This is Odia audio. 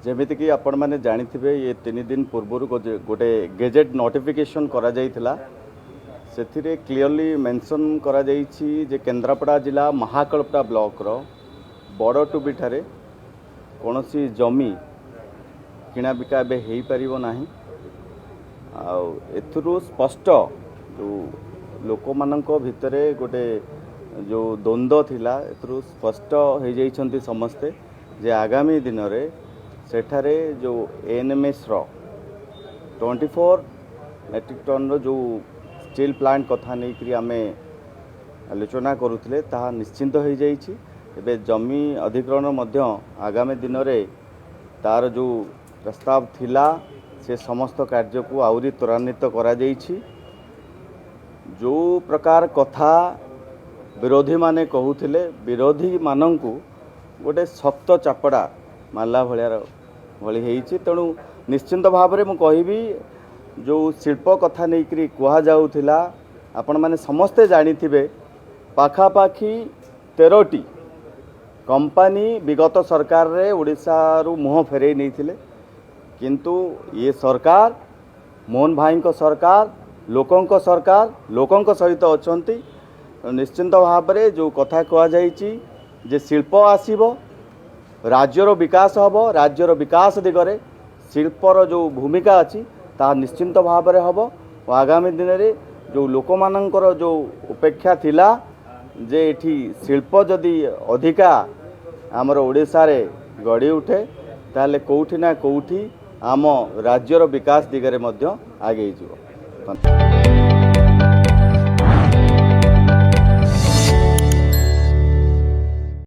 ଯେମିତିକି ଆପଣମାନେ ଜାଣିଥିବେ, ଇଏ 3 ଦିନ ପୂର୍ବରୁ ଗୋଟେ ଗେଜେଟ୍ ନୋଟିଫିକେସନ୍ କରାଯାଇଥିଲା। ସେଥିରେ କ୍ଲିଅରଲି ମେନସନ୍ କରାଯାଇଛି ଯେ କେନ୍ଦ୍ରାପଡ଼ା ଜିଲ୍ଲା ମହାକାଳପଡ଼ା ବ୍ଲକର ବଡ଼ଟୁବିଠାରେ କୌଣସି ଜମି କିଣାବିକା ଏବେ ହେଇପାରିବ ନାହିଁ। ଆଉ ଏଥିରୁ ସ୍ପଷ୍ଟ, ଯେଉଁ ଲୋକମାନଙ୍କ ଭିତରେ ଗୋଟେ ଯେଉଁ ଦ୍ୱନ୍ଦ୍ୱ ଥିଲା, ଏଥିରୁ ସ୍ପଷ୍ଟ ହେଇଯାଇଛନ୍ତି ସମସ୍ତେ ଯେ ଆଗାମୀ ଦିନରେ ସେଠାରେ ଯେଉଁ ଏନ୍ଏମ୍ଏସ୍ର 24 ମେଟ୍ରିକ୍ ଟନ୍ର ଯେଉଁ ଷ୍ଟିଲ୍ ପ୍ଲାଣ୍ଟ କଥା ନେଇକରି ଆମେ ଆଲୋଚନା କରୁଥିଲେ, ତାହା ନିଶ୍ଚିନ୍ତ ହୋଇଯାଇଛି। ଏବେ ଜମି ଅଧିଗ୍ରହଣ ମଧ୍ୟ ଆଗାମୀ ଦିନରେ ତାର ଯେଉଁ ପ୍ରସ୍ତାବ ଥିଲା, ସେ ସମସ୍ତ କାର୍ଯ୍ୟକୁ ଆହୁରି ତ୍ୱରାନ୍ୱିତ କରାଯାଇଛି। ଯେଉଁ ପ୍ରକାର କଥା ବିରୋଧୀମାନେ କହୁଥିଲେ, ବିରୋଧୀମାନଙ୍କୁ ଗୋଟେ ଶକ୍ତ ଚାପଡ଼ା ମାରିଲା ଭଳି ହେଇଛି। ତେଣୁ ନିଶ୍ଚିନ୍ତ ଭାବରେ ମୁଁ କହିବି, ଯେଉଁ ଶିଳ୍ପ କଥା ନେଇକରି କୁହାଯାଉଥିଲା, ଆପଣମାନେ ସମସ୍ତେ ଜାଣିଥିବେ, ପାଖାପାଖି 13ଟି କମ୍ପାନୀ ବିଗତ ସରକାରରେ ଓଡ଼ିଶାରୁ ମୁହଁ ଫେରାଇ ନେଇଥିଲେ। କିନ୍ତୁ ଇଏ ସରକାର, ମୋହନ ଭାଇଙ୍କ ସରକାର, ଲୋକଙ୍କ ସରକାର, ଲୋକଙ୍କ ସହିତ ଅଛନ୍ତି। ନିଶ୍ଚିନ୍ତ ଭାବରେ ଯେଉଁ କଥା କୁହାଯାଇଛି ଯେ ଶିଳ୍ପ ଆସିବ, ରାଜ୍ୟର ବିକାଶ ହେବ, ରାଜ୍ୟର ବିକାଶ ଦିଗରେ ଶିଳ୍ପର ଯେଉଁ ଭୂମିକା ଅଛି, ତାହା ନିଶ୍ଚିନ୍ତ ଭାବରେ ହେବ ଓ ଆଗାମୀ ଦିନରେ ଯେଉଁ ଲୋକମାନଙ୍କର ଯେଉଁ ଅପେକ୍ଷା ଥିଲା ଯେ ଏଠି ଶିଳ୍ପ ଯଦି ଅଧିକା ଆମର ଓଡ଼ିଶାରେ ଗଢ଼ି ଉଠେ, ତାହେଲେ କେଉଁଠି ନା କେଉଁଠି ଆମ ରାଜ୍ୟର ବିକାଶ ଦିଗରେ ମଧ୍ୟ ଆଗେଇ ଯିବ। ଧନ୍ୟବାଦ।